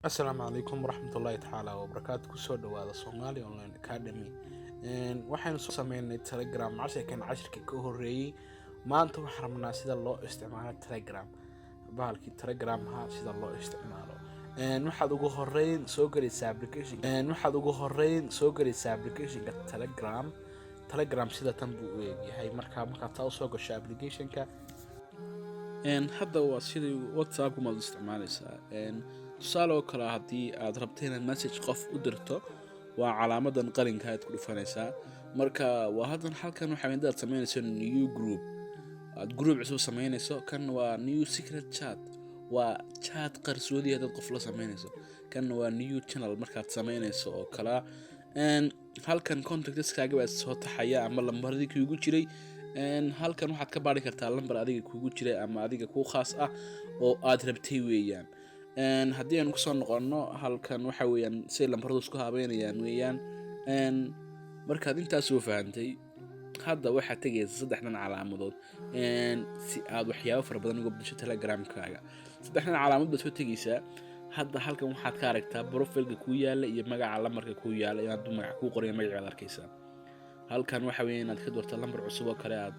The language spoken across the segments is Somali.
Asalaamu calaykum waraxmatullaahi tacaala wabarakaatu. Kusoo dhawaada Somali Online Academy. Waxaynu soo sameynay Telegram cashirkan, cashirka ka horeeyey. Maanta waxaan rabnaa sida loo isticmaalo Telegram, bahalkii Telegramha sida loo isticmaalo. Waxaad ugu horeyn soo gelaysaa application, waxaad ugu horeyn soo gelaysaa applicationka Telegram. Telegram sida tan buu u eegyahay. Markaad taa usoo gasho applicationka, hadda waa sidii WhatsAppka maad isticmaaleysaa. Tusaale oo kale, haddii aad rabto inaad message qof u dirto, waa calaamadan qalinka aad ku dhufanaysaa. Marka waa haddan halkan waxa hadaad sameynayso new group, aad group cusub sameynayso. Kan waa new secret chat, waa chat qarsoodi haddaad qof la sameynayso. Kan waa new channel markaad sameynayso oo kala. Halkan contactskaaga baa soo taxaya ama lambaradii kuugu jiray. Halkan waxaad ka baari kartaa lambar adiga kuugu jiray ama adiga kuu khaas ah oo aad rabtay weeyaan. Haddii aan kusoo noqono halkan, waxa weeyaan siday lambaradu isku habeynayaan weeyaan. Markaad intaas soo fahantay, hadda waxaad tegaysa saddexdan calaamadood si aad waxyaabo fara badan uga bedesho Telegramkaaga. Saddexdan calaamad baad soo tegaysaa. Hadda halkan waxaad ka aragtaa profileka kuu yaala iyo magaca lambarka kuu yaala. Inaad magac kuu qoraya magaci baad arkaysaa. Halkan waxa weeye inaad ka doorto lambar cusub oo kale, aad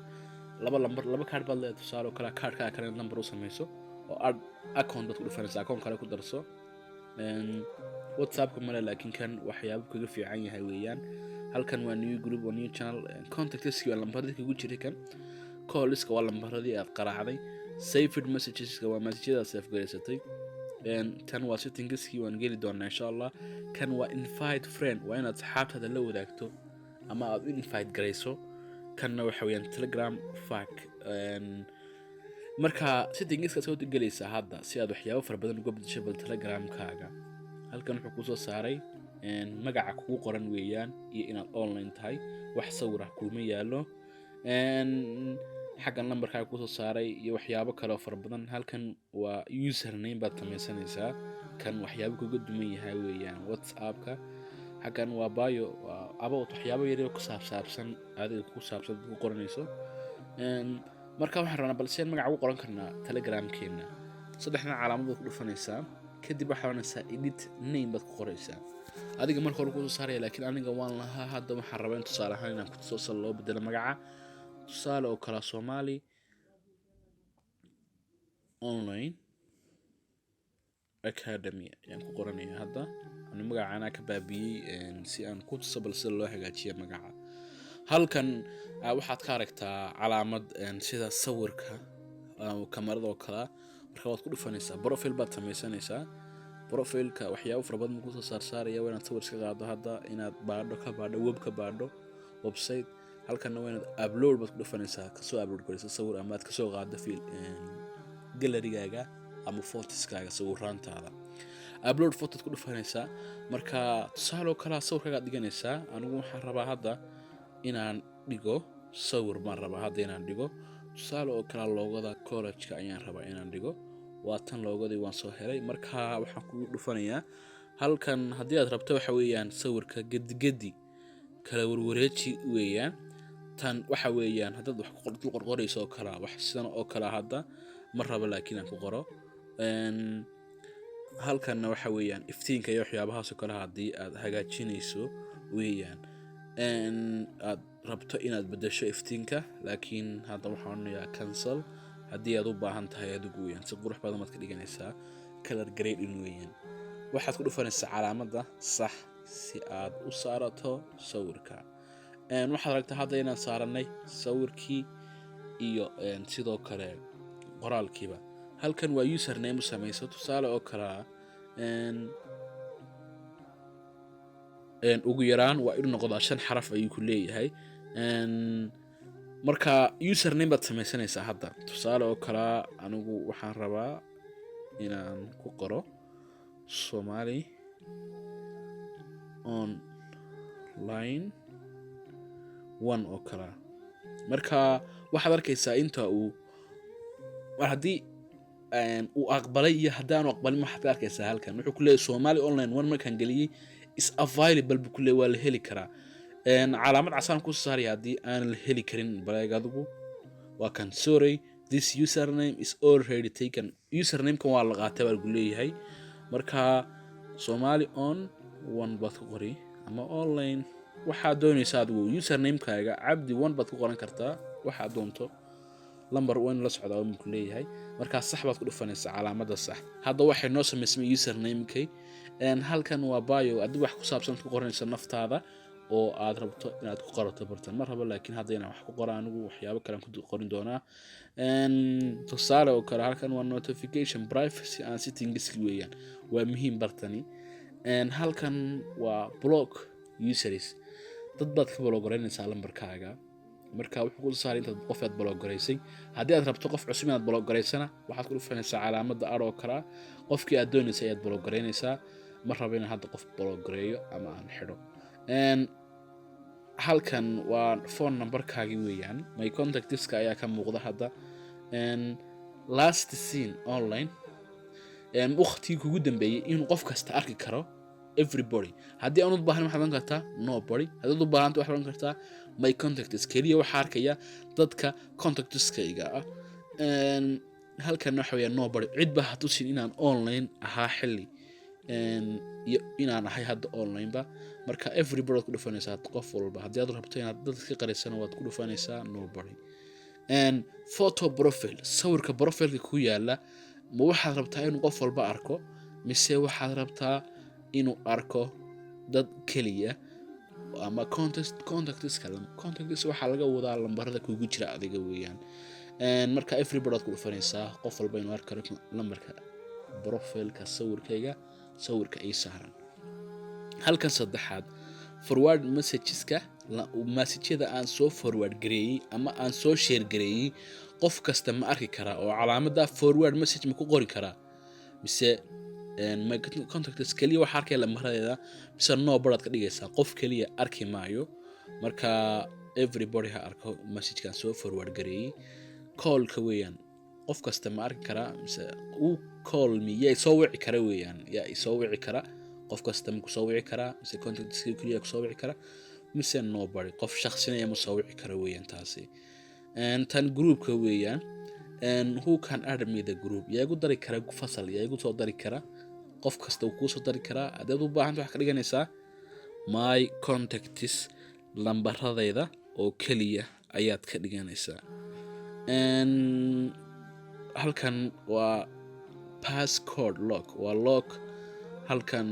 laba lambar, laba kaadh baad leedahay. Tusaale oo kale, kaadhkaa kale inaad lambar u samayso oo add account baad ku dhufanaysa, account kale ku darso. WhatsAppka male, laakiin kan waxyaabo kaga fiican yahay weeyaan. Halkan waa new group, waa new channel. Contactski waa lambaradii kugu jiray. Kan callska waa lambaradii aad qaraacday. Saved messageska waa messageyada aad save garaysatay. Tan waa settingskii, waan geli doonaa insha Allah. Kan waa invite friend, waa inaad saxaabtaada la wadaagto ama aad u invite garayso. Kanna waxa weeyaan Telegram FAQ. Marka settingska soo gelaysaa hadda si aad waxyaabo fara badan uga bedesho bal Telegramkaaga. Halkan wuxuu kusoo saaray magaca kugu qoran weeyaan iyo inaad online tahay. Wax sawir ah kuuma yaalo. Xaggan lambarkaaga kusoo saaray iyo waxyaabo kale oo fara badan. Halkan waa username baad samaysanaysaa. Kan waxyaabo kaga duman yahay weeyaan WhatsAppka. Xaggan waa bio, waa about, waxyaabo yaryar ku saabsaabsan adiga ku saabsan ku qoranayso. Marka waxaan rabnaa bal seen magaca ugu qoran karnaa Telegramkeena. Saddexdan calaamad baad ku dhufanaysaa, kadib waxaad oranaysaa edit name baad ku qoraysaa. Adiga marka hore kusoo saaraya, laakiin aniga waan lahaa. Hadda waxaan rabaa in tusaale ahaan inaan ku tuso sida loo bedelo magaca. Tusaale oo kala, Somali Online Academy ayaan ku qoranaya. Hadda ani magaca anaa ka baabiyey si aan ku tuso bal sida loo hagaajiyo magaca. Halkan waxaad ka aragtaa calaamad sida sawirka kamarada oo kala. Marka waad ku dhufanaysaa, profile baad samaysanaysaa. Profileka waxyaabo fara badan kusoo saarsaaraya. Waa inaad sawir iska qaado hadda, inaad baadho, ka baadho web, ka baadho website. Halkanna waa inaad upload baad ku dhufanaysaa, kasoo upload garayso sawir ama aad kasoo qaado file gallerygaaga ama photoskaaga, sawiraantaada. Upload photoad ku dhufanaysaa. Marka tusaale oo kalea sawirkaagaad dhiganaysaa. Anigu waxaan rabaa hadda inaan dhigo sawir baan rabaa hadda inaan dhigo. Tusaale oo kalea, logoda collegeka ayaan rabaa inaan dhigo. Waa tan logodii, waan soo helay. Marka waxaan kugu dhufanayaa halkan. Haddii aad rabto, waxa weeyaan sawirka gedigedi kala warwareeji weeyaan. Tan waxa weeyaan haddaad wax dul qorqorayso oo kalea, wax sidan oo kalea. Hadda ma rabo, laakiin aan ku qoro. Halkanna waxa weeyaan iftiinka iyo waxyaabahaas oo kale haddii aad hagaajinayso weeyaan, aad rabto inaad bedesho iftiinka. Laakiin hadda waxaan odhanayaa cancel. Haddii aad u baahan tahay adigu weeyaan, si qurux badan baad ka dhiganaysaa, color grading weeyaan. Waxaad ku dhufanaysaa calaamadda sax si aad u saarato sawirka. Waxaad aragtaa hadda inaan saaranay sawirkii iyo sidoo kale qoraalkiiba. Halkan waa username u samayso. Tusaale oo kalea, ugu yaraan waa inuu noqdaa shan xaraf ayuu ku leeyahay. Marka username baad samaysanaysaa hadda. Tusaale oo kalea, anigu waxaan rabaa inaan ku qoro Somali Online One oo kalea. Marka waxaad arkaysaa inta uu mar haddii uu aqbalay iyo haddaanu aqbalin. Waxaad ka arkaysaa halkan wuxuu ku leeyahay Somali Online One markaan geliyey is available buu ku leeyahay, waa la heli karaa. Calaamad casaan ku saaraya haddii aanan la heli karin. Baleeg adigu, waa kan: "Sorry, this username is already taken." Usernamekan waa la qaatay baa lagu leeyahay. Marka Somali on one baad ku qori ama online waxaad doonaysa adigu. Usernamekaaga Cabdi one baad ku qoran kartaa, waxaad doonto. Lamber waa in la socdaa ku leeyahay. Markaa sax baad ku dhufanaysaa, calaamadda sax. Hadda waxay noo samaysmay usernamekay. Halkan waa bio, haddii wax ku saabsan ku qoranaysa naftaada oo aad rabto inaad ku qorato bartan. Ma rabo laakiin hadda inaan wax ku qoro anigu, waxyaabo kale aan ku qorin doonaa, tusaale oo kale. Halkan waa notification, privacy and settings weeyaan, waa muhiim bartani. Halkan waa block users, dad baad ka block garaynaysaa lambarkaaga. Marka wuxuu ku saaray intaad qof aad block garaysay. Haddii aad rabto qof cusub inaad block garaysana, waxaad ku dhufanaysaa calaamadda add oo kalaa, qofkii aad doonaysa ayaad block garaynaysaa. Ma rabo inaan hadda qof block gareeyo ama aan xidho. Halkan waa phone numberkaagi weeyaan, my contactska ayaa ka muuqda hadda. Last seen online, waqtigii kugu dambeeyey inuu qof kasta arki karo, everybody. Haddii aan u baahnayn, waxaad oran kartaa nobody. Haddaad u baahanta, waxaad oran kartaa my contacts keliya, waxaa arkaya dadka contactskayga ah. Halkan waxa weeyaa nobody, cid ba ha tusin inaan online ahaa xilli iyo inaan ahay hadda online ba. Marka everybody waad ku dhufanaysaa, qof walba. Haddii aad rabto inaad dad ka qarisana, waad ku dhufanaysaa nobody. Photo profile, sawirka profileka ku yaala, ma waxaad rabtaa inuu qof walba arko mise waxaad rabtaa inuu arko dad keliya ama contactska? Contacts waxaa laga wadaa lambarada kugu jira adiga weeyaan. Marka everybody waad ku dhufanaysaa, qof walba inuu arki karo lambarka profileka sawirkayga, sawirka ii saaran. Halkan saddexaad, forward messageska, messageyada aan soo forward gareeyey ama aan soo share gareeyey, qof kasta ma arki karaa oo calaamadda forward message ma ku qori karaa, mise my contacts keliya waxaa arkaya lambaradeeda, mise nobody aad ka dhigaysaa, qof keliya arki maayo? Marka everybody ha arko messagekan soo forward gareeyey. Callka weeyaan, qof kasta ma arki karaa mise uu call me, yaa soo wici kara weeyaan, yaa isoo wici kara? Qof kasta ma kusoo wici karaa mise contactska keliya kusoo wici kara, mise nobody, qof shaqsinaya ma soo wici kara weeyaan taasi. Tan groupka weeyaan, who can add me the group, yaa igu dari kara fasal, yaa igu soo dari kara? Qof kasta wuu kuu soo dari karaa. Haddaad u baahanta, waxaad ka dhiganaysaa my contacts, lambaradayda oo keliya ayaad ka dhiganaysaa. Halkan waa passcode lock, waa lock, halkan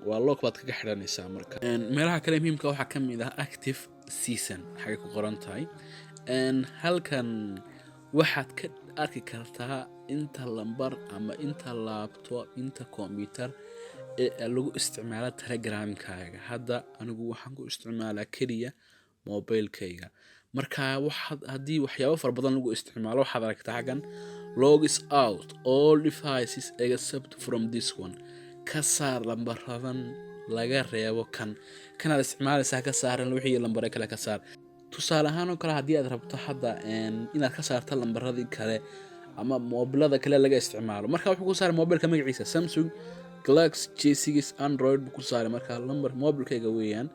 waa lock baad kaga xidhanaysaa. Marka meelaha kale muhiimka waxaa ka mid ah active session, xagay ku qoran tahay. Halkan waxaad ka arki kartaa inta lambar ama inta laptop, inta computer ee lagu isticmaalo Telegramkaaga. Hadda anigu waxaan ku isticmaalaa keliya mobilkayga. Marka waxaad haddii waxyaabo fara badan lagu isticmaalo, waxaad aragtaa xaggan logs out all devices except from this one, ka saar lambaradan laga reebo kan kanaad isticmaalaysaa, ka saaran wixii lambare kale ka saar. Tusaale ahaan oo kale, haddii aad rabto hadda inaad ka saarto lambaradii kale ama moobilada kale laga isticmaalo, marka wuxuu ku saaray mobilka magaciisa, Samsung Galaxy J6 Android buu ku saaray. Marka lambar mobilkayga weeyaan.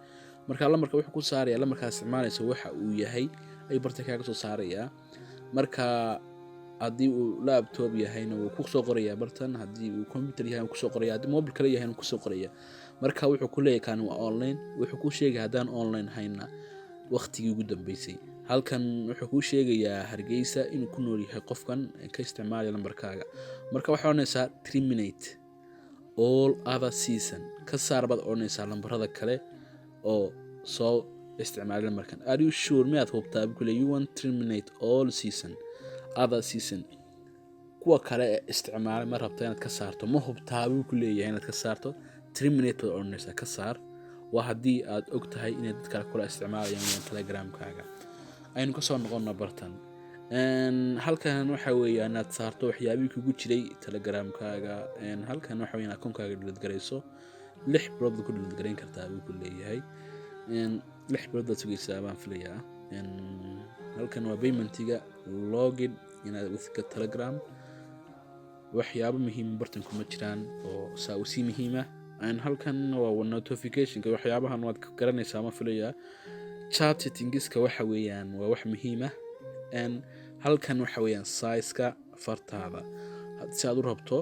Marka lambarka wuxuu ku saaraya lambarkaad isticmaalaysa waxa uu yahay ayuu barta kaaga soo saarayaa. Marka haddii uu laptop yahayna, wuu kusoo qorayaa bartan. Haddii uu computer yahay, wuu kusoo qoraya. Haddii mobil kale yahayna, wuu kusoo qoraya. Marka wuxuu ku leeyahay kan waa online, wuxuu ku sheegaya haddaan online hayna waqtigii ugu dambeysay. Halkan wuxuu kuu sheegayaa Hargeysa inuu ku nool yahay qofkan ka isticmaalaya lambarkaaga. Marka waxaad odhanaysaa terminate all other session, ka saar baad odhanaysaa lambarada kale oo soo isticmaalay lambarkan. Are you sure, miyaad hubtaa buu ku leeyahay, you want terminate all session, other session, kuwa kale ee isticmaalay ma rabta inaad ka saarto, ma hubtaa buu ku leeyahay inaad ka saarto? Terminate baad odhanaysaa, ka saar. Waa haddii aad og tahay inay dad kale kula isticmaalayaan Telegramkaaga. Aynu kasoo noqono bartan. Halkan waxa weeya inaad saarto waxyaabihii kugu jiray Telegramkaaga. Halkan waxa weya akoonkaaga delete garayso, 6 bilood baad ku delete garayn kartaa buu ku leeyahay. 6 bilood baad sugaysaa baan filayaa. Halkan waa paymentiga, login inaad with Telegram. Waxyaabo muhiim bartan kuma jiraan oo saa u sii muhiima. Halkan waa notificationka, waxyaabahan waad garanaysaa ma filayaa. Chat settingska waxa weeyaan waa wax muhiim ah. Halkan waxa weeyaan sizeka fartaada si aad u rabto.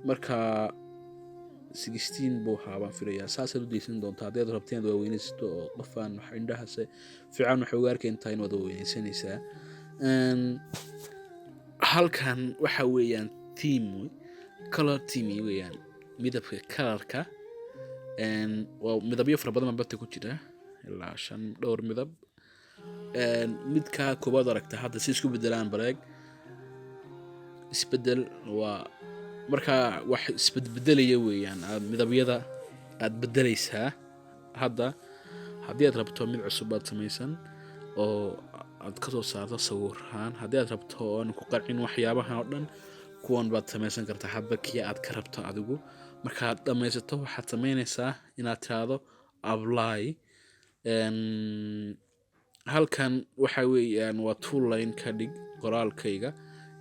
Marka 16 buu ahaa baan filayaa. Saasaad u deysan doontaa. Haddii aad rabto inaad waaweynaysato oo qofaan wax indhahase fiican waxay uga arkayn tahay, inaad waaweynaysanaysaa. Halkan waxa weeyaan theme wey, color theme weeyaan, midabka colorka. Waa midabyo fara badan baa barta ku jira, ilaa shan dhowr midab. Midka koowaad aragta hadda si isku bedelaan bareeg isbedel waa markaa wax isbedbedelaya weeyaan. Aad midabyada aad bedeleysaa. Hadda haddii aad rabto mid cusub baad samaysan oo aad kasoo saarto sawirhaan. Haddii aad rabto oo aan ku qancin waxyaabahan oo dhan, kuwan baad samaysan kartaa, hadba kii aad ka rabto adigu. Markaad dhammaysato, waxaad samaynaysaa inaad tiraahdo apply. Halkan waxa weeyaan waa two line ka dhig qoraalkayga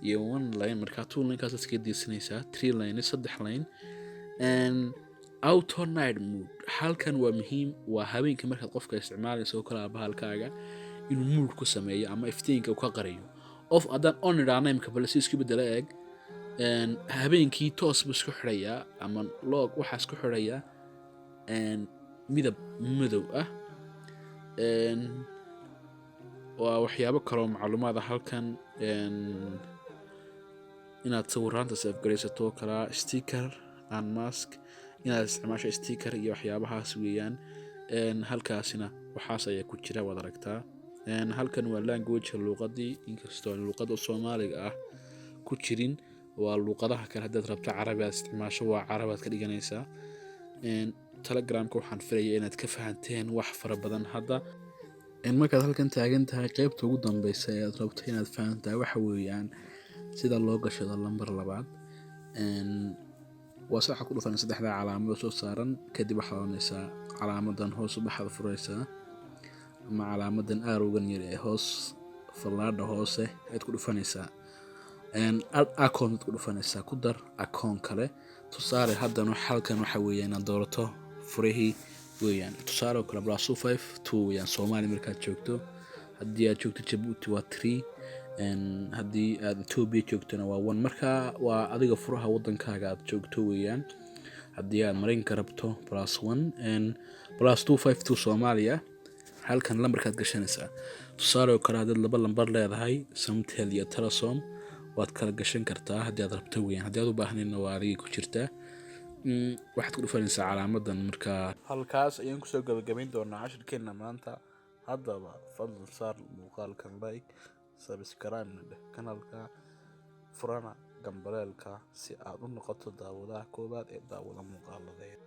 iyo one line. Markaa two line kaas iskaga diisanaysaa, three line, saddex line. Auto night mode halkan waa muhiim. Waa habeenka markaad qofka isticmaalayso oo kale bahalkaaga inuu mode ku sameeyo ama iftiinka uu ka qariyo. Off haddaan on idhaahna imika, bal si isku bedela eeg. Habeenkii toos buu isku xidhayaa ama lock waxaa isku xidhayaa midab madow ah. Waa waxyaabo kaloo macluumaad ah halkan, inaad sawiraanta save garaysato oo kalaa, sticker and mask, inaad isticmaasho sticker iyo waxyaabahaas weeyaan. Halkaasina waxaas ayaa ku jira, waad aragtaa. Halkan waa language, luuqadii, inkastoo aan luuqada Soomaaliga ah ku jirin, waa luuqadaha kale. Haddaad rabto Carabi aad isticmaasho, waa Carabi aad ka dhiganaysaa. Telegramka waxaan filaya inaad ka fahanteen wax fara badan hadda. Markaad halkan taagan tahay, qeybta ugu dambeysa ee aad rabto inaad fahantahay waxa weeyaan sida loo gashado lambar labaad. Waa waxaad ku dhufan saddexda calaamado soo saaran. Kadib waxaad oranaysaa calaamadan hoos u baxaad furaysaa, ama calaamadan arrowgan yar ee hoos, fallaadha hoose ayaad ku dhufanaysaa. Add account aad ku dhufanaysaa, ku dar account kale. Tusaale haddan halkan waxa weeyaan inaad doorato furihii weeyaan. Tusaale oo kale +252 weeyaan Soomaali markaad joogto. Haddii aad joogto Jabuuti waa 3. Haddii aad Ethiopia joogtona waa 1. Marka waa adiga furaha wadankaaga aad joogto weeyaan. Haddii aad Mareykanka rabto, +1, +252 Soomaaliya. Halkan lambarkaad gashanaysaa. Tusaale oo kale haddaad laba lambar leedahay, Somtel iyo Telesom, waad kala gashan kartaa haddii aad rabto weeyaan. Haddii aad u baahnayna, waa adigay ku jirtaa. Waxaad ku dhufanaysaa calaamadan markaa. Halkaas ayaan kusoo gabagabayn doonaa cashirkeena maanta. Haddaba fadlan saar muuqaalkan like, subscribe dheh kanalka, furana gambaleelka si aad u noqoto daawadaha koowaad ee daawada muuqaaladeeda.